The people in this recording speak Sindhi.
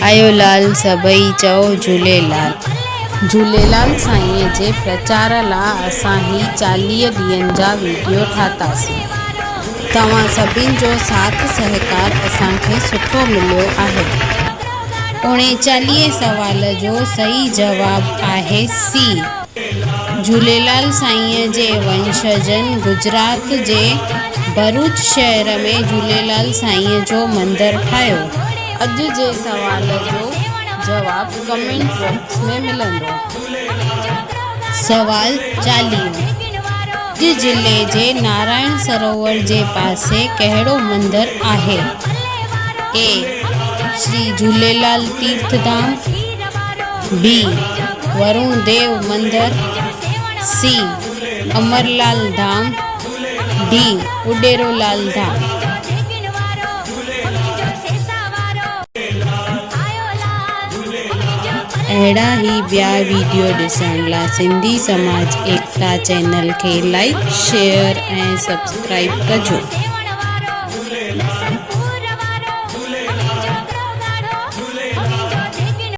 آيو لال سڀئي چئو جهوليلال. جهوليلال سائينء جي پرچار لا اسان هي 40 ڏينهن جا ويڊيو ٺاتاسين. توهان سڀن جو ساٿ سهڪار اسان کي سٺو مليو آهي. 39 سوال جو صحيح جواب آهي سي. جهوليلال سائينء جي ونشجن گجرات جي ڀروچ شهر ۾ جهوليلال سائينء جو مندر ٺاهيو. اڄ جي سوال جو جواب ڪمينٽ باڪس ۾ ملندو. سوال 40، ڀڄ ضلعي جي نارائڻ سروور جي پاسي ڪهڙو مندر آهي؟ اي، شري جهوليلال تيرٿ ڌام، بي، ورڻ ديو مندر، سي، امرلال ڌام، ڊي، اڏيرو لال ڌام. اهڙا ئي ٻيا ويڊيو ڏسڻ لا سنڌي سماج ايڪتا چينل کي لائيڪ، شيئر ۽ سبسڪرائيب ڪجو.